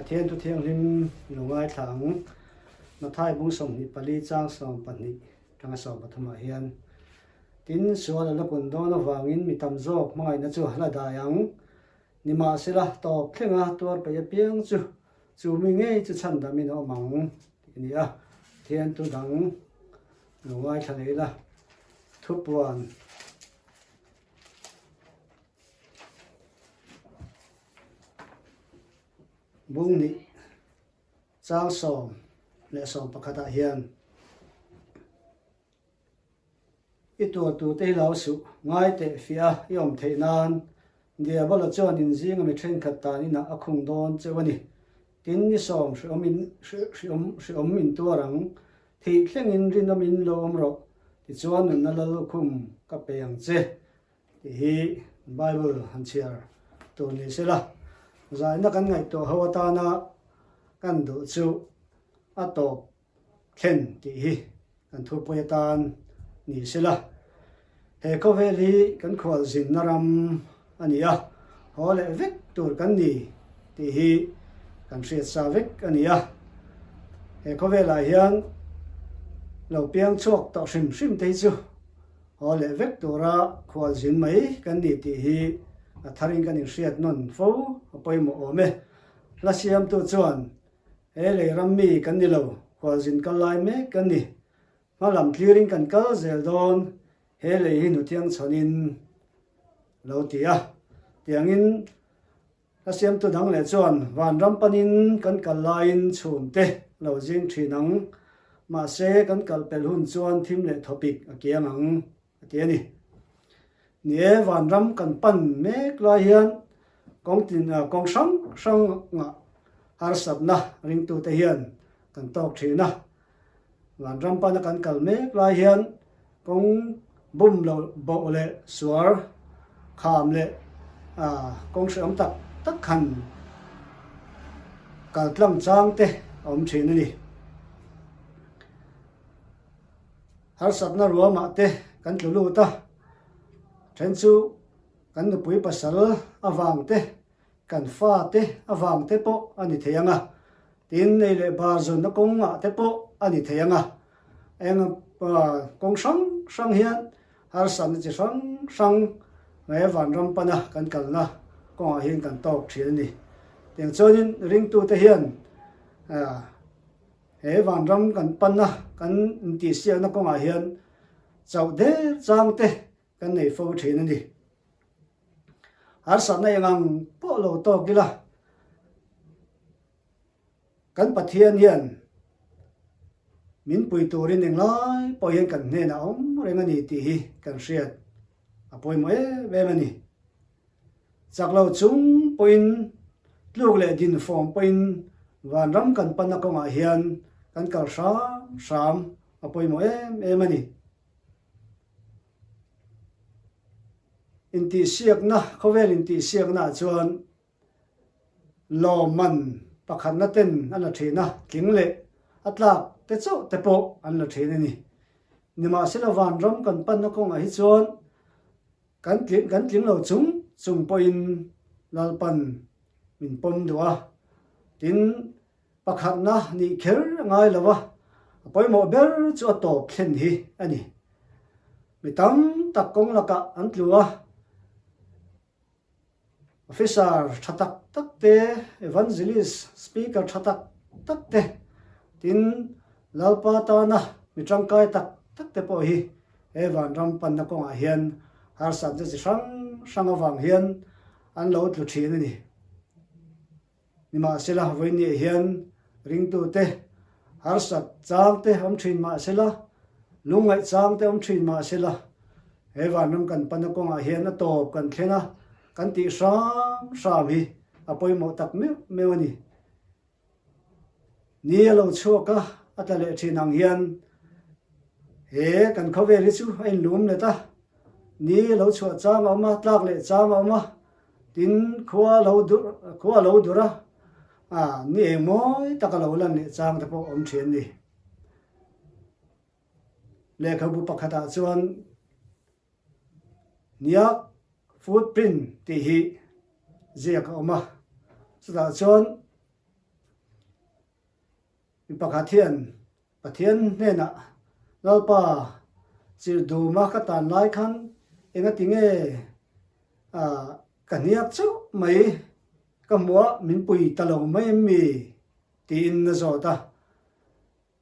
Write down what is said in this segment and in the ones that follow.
Pathian Thu Thianghlim i lo ngaithla ang. Mathai bung 24 chang 12 tanga 13 ah hian, Tin, sual a la kun dawn avangin mi tam zawk hmangaihna chu la dai ang. Nimahsela, tawp thlenga tuar peih apiang chu chu mi ngei chu chhandamin a awm ang tih a ni a. Pathian thu dang lo ngaithla leh ila, thupuan. Bung nih chang 11 ah hian I tuar tur te hi lo suh, ngai teh fiah a i awm theih nan Diabola chuan in zinga mi thenkhat tan inah a khung dawn cheu a ni. Tin, ni sawm hreawm in hreawm hreawm in tuar ang, thih thlengin rinawm in lo awm rawh, tichuan nunna lallukhum ka pe ang che. Tih hi Bible han chhiar tur ni sela, zaina kan ngaihtuah ho atana kan duh chu a tawp thlen tih hi kan thupui atan ni sela. He khawvel hi kan khualzinna ram a ni a, haw leh vek tur kan ni tih hi kan hriat sa vek a ni a. He khawvelah hian lo piang chhuak tawh hrim hrim te hi chu Haw leh vek tura khualzin mai kan ni tih hi a tharin kan inhriat nawn fo a pawimawh awm e. Hla siamtu chuan, He lei ram mi kan ni lo, khualzin kal lai mek kan ni. Hma lam thlirin kan kal zel dawn, he lei hi hnuthiang chhawnin lo ti a. Tiangin A siamtu dang leh chuan vanram panin kan kal laiin chhumte lo zing thin ang, mahse kan kal pel hun chuan thim leh thawpik a kiang ang, a ti a ni. Ni e, vanram kan pan mek lai hian kawng tin kawng hrang hrangah harsatna ringtute hian kan tawk thin a. Vanram pana kan kal mek lai hian kawng bum lo boh leh suar kham leh kawng hrehawm tak tak khan kal tlang chang te a awm thin a ni. Harsatna ruamah te kan tlu lut a, then chu kan nupui pasal avang te Kan fate avang te pawh a ni thei ang a, tin nei leh bar zawnna kawngah te pawh a ni thei ang a, eng kawng hrang hrang hian harsatna chi hrang hrang he vanram pana kan kalna kawngah hian kan tawk thin a ni. Tiang chuanin ringtute hian he vanram kan panna kan intihsiakna kawngah hian chauh der chang te kan nei fo thin a ni. Harsatna eng ang pawh lo tawk ila, kan Pathian hian min pui turin englai pawh hian kan hnenah a awm reng a ni tih hi kan hriat a pawimawh em em a ni. Chak lo chung pawhin tluk leh din fawm pawhin vanram kan panna kawngah hian kan kal hram hram a pawimawh em em a ni. Intihsiakna, khawvel intihsiakna ah chuan lawmman pakhatna ten a la thin a, tling leh a tlak te chauh te pawh an la thin a ni. Nimahsela vanram kan panna kawngah hi chuan kan tling kan tling lo chung chung pawhin Lalpan min pawm duh a, tin Pakhatna nih kher a ngai lo a, a pawimawh ber chu a tawp thlen hi a ni. Mi tam tak kawng lakah an tlu a, officer tha tak tak te, evangelist, speaker tha tak tak te, tin Lalpa tana mi tangkai tak tak te pawh hi he vanram panna kawngah hian harsatna chi hrang hrang avang hian an lo tlu thin a ni. Nimahsela, vawiinniah hian ringtute harsat changte awm thin mahsela, lungngaih changte awm thin mahsela, he vanram kan pana kawngah hian a tawp kan thleng a, kan tih hram hram hi a pawimawh tak meuh meuh a ni. Ni a lo chhuak a, a tla leh thin ang hian he kan khawvel hi chu a inlum let a, ni a lo chhuah chang a awm a, tlak leh chang a awm a, Tin, khua lo dur, khua lo dur a, a ni eng mawi taka lo lan leh chang te pawh awm thin a ni. Lehkhabu pakhatah chuan Niak footprint tih hi ziak a awm a, chutah chuan. Mi pakhat hian Pathian hnenah, Lalpa, chirh duma ka tan lai khan engati nge ka hniak chauh mai, ka hmuah min pui ta lo mai em mi? tiin a zawt a.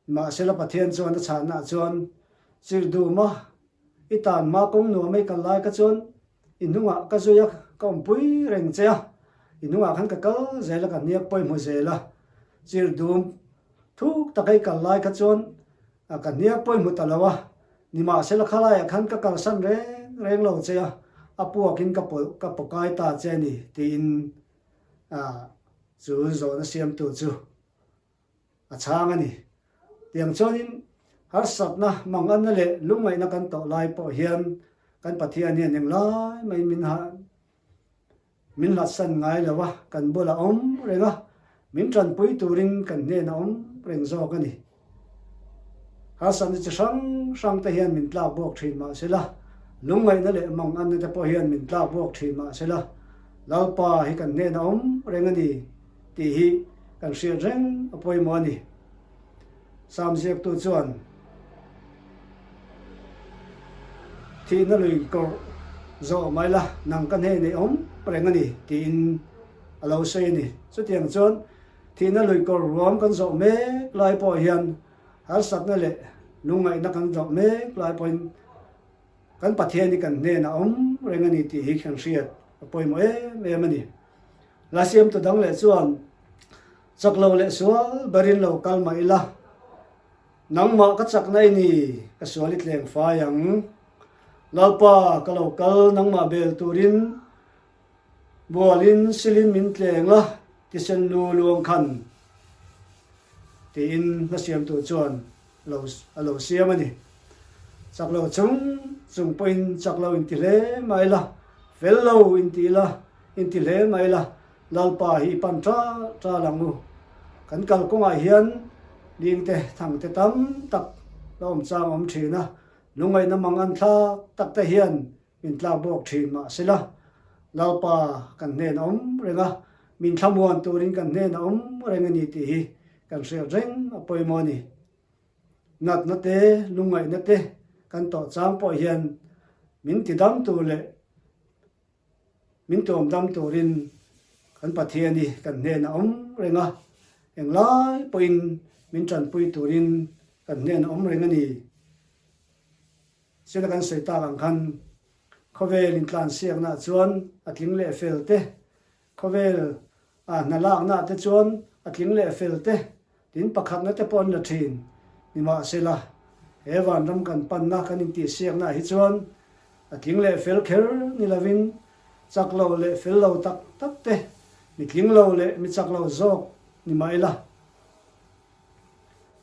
Mahsela Pathian chuan a chhanah chuan, Chirh duma i tan hma kawng nuam ei kal lai kha chuan i hnungah ka zui a, ka awmpui reng che a, i hnungah khan ka kal zel a, ka hniak pawh i hmu zel a. Chirh dum thuk tak ei kal lai kha chuan ka hniak pawh i hmu ta lo a, nimahsela khalaiah khan ka kalsan reng reng lo che a, a puakin ka ka pawkai ta che a ni, tiin chu zawhna siamtu chu a chhang a ni. Tiang chuanin harsatna, manganna leh lungngaihna kan tawh lai pawh hian kan Pathian hian englai maiin min min hlatsan ngai lo a, kan bulah awm reng a, min tanpui turin kan hnenah awm reng zawk a ni. Harsatna chi hrang hrang te hian min tlak buak thin mah sela, lungngaihna leh manganna te pawh hian min tlak buak thin mah sela, Lalpa hi kan hnenah awm reng a ni tih hi kan hriat reng a pawimawh a ni. Sam ziaktu chuan thihna lui kawrh zawh mai la, nang ka hnenah i awm reng a ni tiin a lo sawi a ni. Chutiang chuan Thihna luikawr ruam kan zawh mek lai pawh hian harsatna leh lungngaihna kan zawh mek lai pawhin kan Pathian hi kan hnenah awm reng a ni tih hi kan hriat a pawimawh em em a ni. Hla siamtu dang leh chuan chak lo leh sual berin lo kal mah ila, nangmah ka chakna i ni, ka sual i tleng fai ang. Lalpa ka lo kal nangmah bel turin Bualin silin min tleng a, tisen lu luang khan tiin hla siamtu chuan lo a lo siam a ni. Chak lo chung chung pawhin chak lo inti hle mai la, fel lo inti la, inti hle mai la, Lalpa hi i pan ta ta lang u. Kan kalkawngah hian lingte thangte tam tak la awm chang a awm thin a, lungngaihna mang an thlak tak te hian Min tlak bawk thin mah sela, Lalpa kan hnen a awm reng a, min thlamuan turin kan hnen a awm reng a ni tih hi kan hriat reng a pawimawh a ni. Natna te, lungngaihna te kan tawh chang pawh hian min tidam tur leh min tuam dam turin kan Pathian hi kan hnen a awm reng a, englai pawhin min tanpui turin kan hnen a awm reng a ni. China kan sawi tak ang khan khawvel intlansiakna ah chuan a tling leh fel te, khawvel ah hna lakna ah te chuan a tling leh fel te, tin pakhatna te pawh an la thin. Nimahsela, he vanram kan panna kan intihsiakna ah hi chuan a tling leh fel kher ni lovin chak lo leh fel lo tak tak te, mi tling lo leh mi chak lo zawk ni mah ila,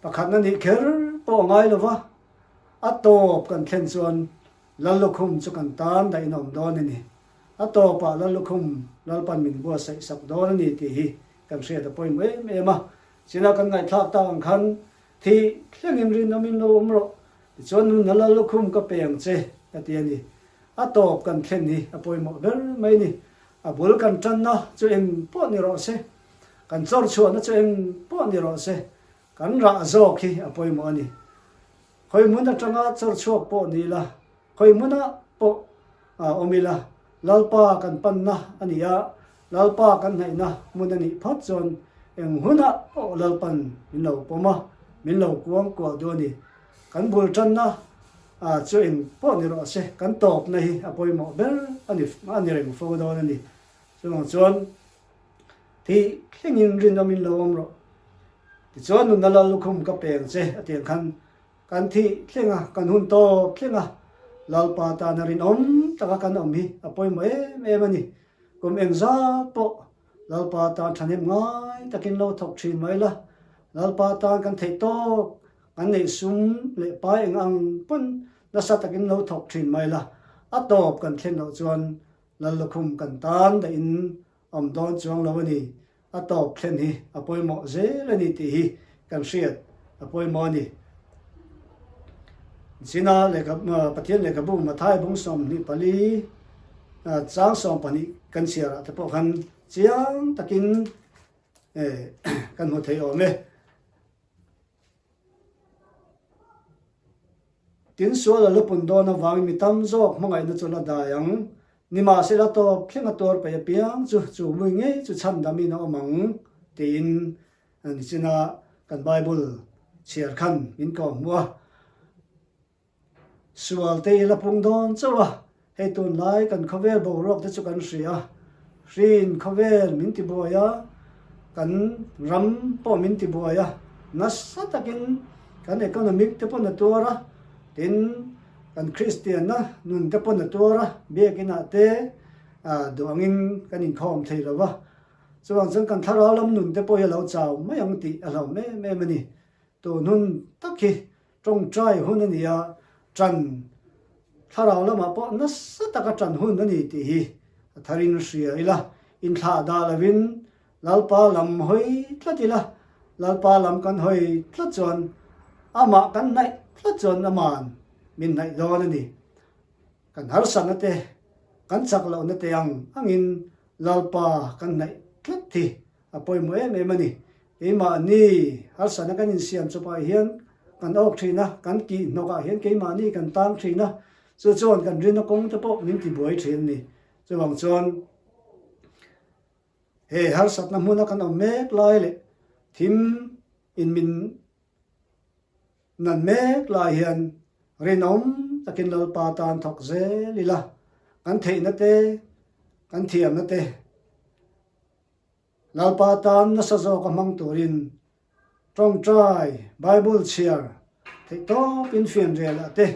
Pakhatna nih kher pawh a ngai lo va, a tawp kan thlen chuan Lallukhum chu kan tan daih in a awm dawn a ni. A tawpah Lallukhum Lalpan min buatsaih sak dawn a ni tih hi kan hriat a pawimawh em em a. China kan ngaihthlak tak ang khan thih thlengin rinawmin lo awm rawh, tichuan nunna Lallukhum ka pe ang che ka ti a ni. A tawp kan thlen hi a pawimawh ber mai a ni. A bul kan tanna chu eng pawh ni rawh se. Kan chawr chhuahna chu eng pawh ni rawh se, kan rah zawk hi a pawimawh a ni. Khawi hmun atanga chawr chhuak pawh ni ila, khawi hmunah pawh awm ila, Lalpa kan panna a ni a, Lalpa kan hnaihna hmun a nih phawt chuan eng hunah pawh Lalpan min lo pawm a, min lo kuang kuah duh a ni. Kan bul tanna chu eng pawh ni rawh se, kan tawpna hi a pawimawh ber a ni a ni reng fo dawn a ni. Chuvang chuan Thih thlengin rinawmin lo awm rawh. Tichuan nunna lal lukhum ka peng che a tiang khan kan thih thleng a, kan hun tawp thleng a, Lalpa tana rinawm taka kan awm hi a pawimawh em em a ni. Kum engzat pawh Lalpa tan thahnem ngai takin lo thawk thin mai la, Lalpa tan kan theih tawk, kan neih sum leh pai eng ang pawn nasa takin lo thawk thin mai la, a tawp kan thlen loh chuan Lal lukhum kan tan dahin awm dawn chuang lo a ni. A tawp thlen hi a pawimawh zel a ni tih hi kan hriat a pawimawh a ni. China lehkha Pathian lehkhabu Mathai bung 24 chang 12 kan chhiarah te pawh khan chiang takin kan hmu thei awm e. Tin sual a la pun dawn avangin mi tam zawk hmangaihna chu la dai ang. Nimahsela tawp thleng a tuar peih apiang chu chu mui ngei chu chhandamin a awm ang tiin nichina kan Bible chhiar khan min kawhhmuh a. Sual te i la pung dawn chauh a, hei tunlai kan khawvel boruak te chu kan hria a, hrin khawvel min ti buai a, kan ram pawh min ti buai a, nasa takin kan economic te pawn a tuar a, tin kan Kristianna nun te pawn a tuar a, biakinah te duh angin kan inkhawm thei lo va, chuvang chuan kan thlarau lam nun te pawh hi a lo chau mai ang tih a hlauh em em a ni. Tun hun tak hi Tawngtai hun a ni a, ṭan thlarau lamah pawh nasa taka ṭan hun a ni tih hi a tharin hria ila, inthlah dah lovin Lalpa lam hawi tlat ila, Lalpa lam kan hawi tlat chuan amah kan hnaih tlat chuan aman min hnaih dawn a ni. Kan harsatna te, kan chak lohna te ang angin Lalpa kan hnaih tlat hi a pawimawh em em a ni. Keimahni harsatna kan insiam chawpah hian kan awk thin a, kan kih hnawkah hian keimahni kan tang thin a, chu chuan kan rinna kawng te pawh min tibuai thin a ni. Chuvang chuan he harsatna hmuna kan awm mek lai leh thim in min nan mek lai hian rinawm takin Lalpa tan thawk zel ila, kan theihna te, kan thiamna te, Lalpa tan nasa zawk a hmang turin tawngtai, Bible chhiar theih tawpin fianrial ah te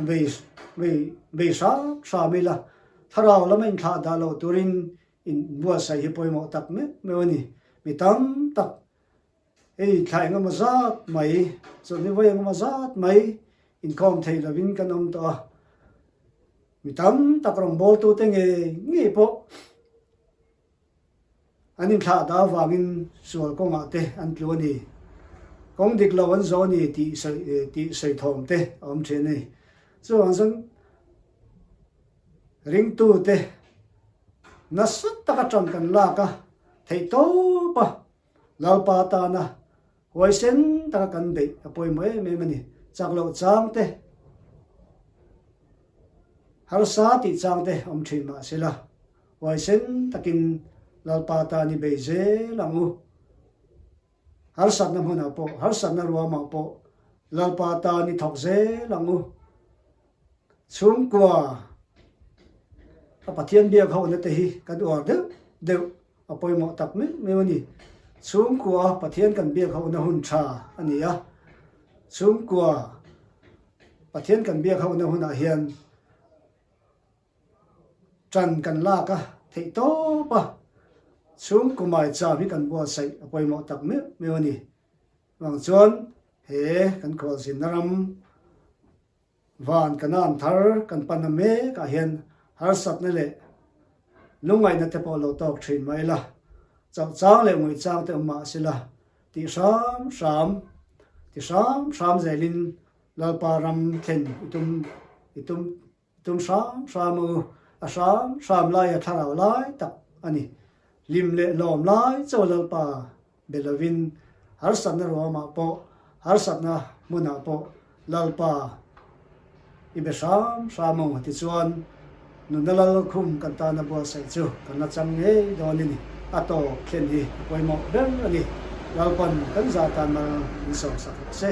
bei bei bei hram hram ila, thlarau lama inthlah dah loh turin inbuatsaih hi pawimawh tak meuh meuh a ni. Mi tam tak hei thla engemaw zat mai, chawlhni vawi engemaw zat mai inkhawm thei lovin kan awm tawh a, mi tam tak rawngbawltute ngei ngei pawh An inthlah dah avangin sual kawngah te an tlu a ni. Kawng dik lo an zawh a ni tih sawi tih sawi thawm te a awm thin a ni. Chuvang chuan ringtu te nasa taka tan kan lak a theih tawp a, Lalpa tana huaisen taka kan beih a pawimawh em em a ni. Chak loh chang te, harsa tih chang te awm thin mahsela, Huaisen takin Lalpa tan i bei zel ang u. Harsatna hmunah pawh, harsatna ruamah pawh Lalpa tan i thawk zel ang u. Chhungkua a Pathian biak hohna te hi kan uar deuh deuh a pawimawh tak meuh meuh a ni. Chhungkua a Pathian kan biak hohna hun tha a ni a. Chhungkua Pathian kan biak hohna hunah hian Ṭan kan lak a theih tawp a, chhungkaw maicham hi kan buatsaih a pawimawh tak meuh meuh a ni. Vang chuan he kan khualzinna ram van Kanaan thar kan pan a mek ah hian harsatna leh lungngaihna te pawh lo tawk ṭhin mah ila, chauh chang leh ngawih chang te awm mah sila tih hram hram ti hram hram zelin Lalpa ram thlen i tum i tum Tum hram hram u, a hram hram lai a thlarau lai tak a ni. Hlim leh lawm lai chaw Lalpa be lovin harsatna ruamah pawh, harsatna hmunah pawh Lalpa i be hram hram u. Tichuan, nunna Lalkhum kan tana buatsaih chu kan la chang ngei dawn a ni. A tawp thlen hi a pawimawh ber a ni. Lalpan kan zah tan mal min sawmsak rawh se.